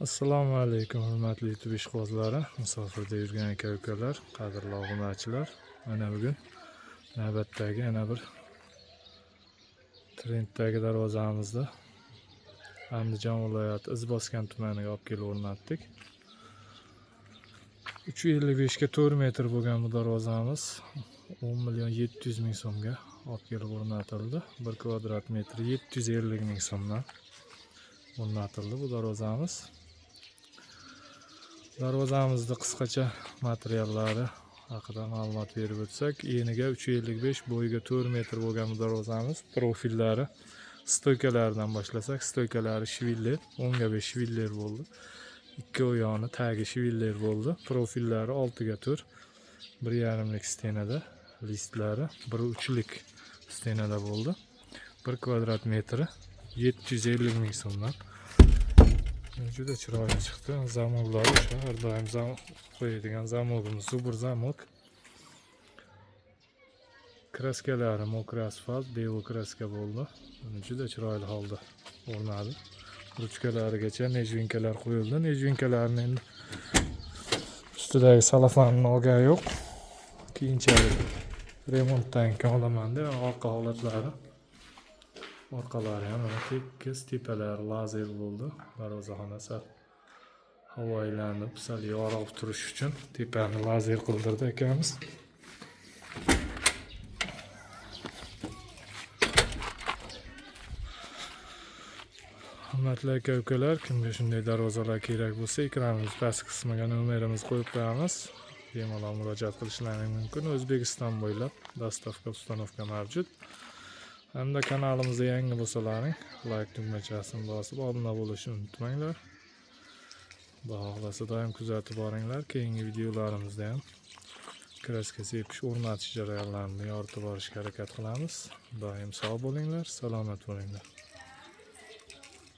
Assalomu alaykum, hurmatli YouTube ishqibozlari, musofirda yurgan aka ukalar, qadrli obunachilar. Mana bugun navbatdagi yana bir trenddagi darvozamizni Andijon viloyati Izboskan tumaniga olib kelib o'rnatdik. 3,55 ga 4 metr bo'lgan bu darvozamiz 10 million 700 ming so'mga olib kelib o'rnatildi. 1 kvadrat metri 750 ming so'mdan o'rnatildi bu darvozamiz. Darvozamizni qisqacha materiallari haqida ma'lumot berib o'tsak, eniga 3,55, bo'yiga 4 metr bo'lgan bu darvozamiz profillari stoykalaridan boshlasak, stoykalari швеллер, 10 ga 5 швеллер bo'ldi. Ikki yoni tagi швеллер bo'ldi. Profillari 6 ga 4, 1,5lik стена da, listlari 1,3lik стена da bo'ldi. 1 kvadrat metri 750 ming so'mdan. Juda chiroyli chiqdi. Zamoklari o'sha har doim qo'yadigan zamogimiz, зубр замок. Краска lari мокрый asfalt, devo краска bo'ldi. Buni juda chiroyli holda o'rnadi. Ruchkalarigacha нежвинка lar qo'yildi. Нежвинка larni endi ustidagi salafanni olgani yo'q. Keyinchalik remontdan keyin olaman deb orqa holatlari. Orqalari ham mana tekis, tepalari lazer bo'ldi. Darvozaxona sal havoyilanib, sal yorug' turishi uchun tepani lazer qildirdi akamiz. Hurmatli aka ukalar, kimga shunday darvozalar kerak bo'lsa, ekranimiz pastki qismiga nomerimizni qo'yib qo'yamiz. Bemalol murojaat qilishlari mumkin. O'zbekiston bo'ylab доставка, установка mavjud. Hamda kanalimizda yangi bo'lsalaring, like tugmachasini bosib obuna bo'lishni unutmanglar. Xudo xohlasa doim kuzatib boringlar. Keyingi videolarimizda ham краска sepish, o'rnatish jarayonlarini yoritib borishga harakat qilamiz. Doim sog' bo'linglar, salomat bo'linglar.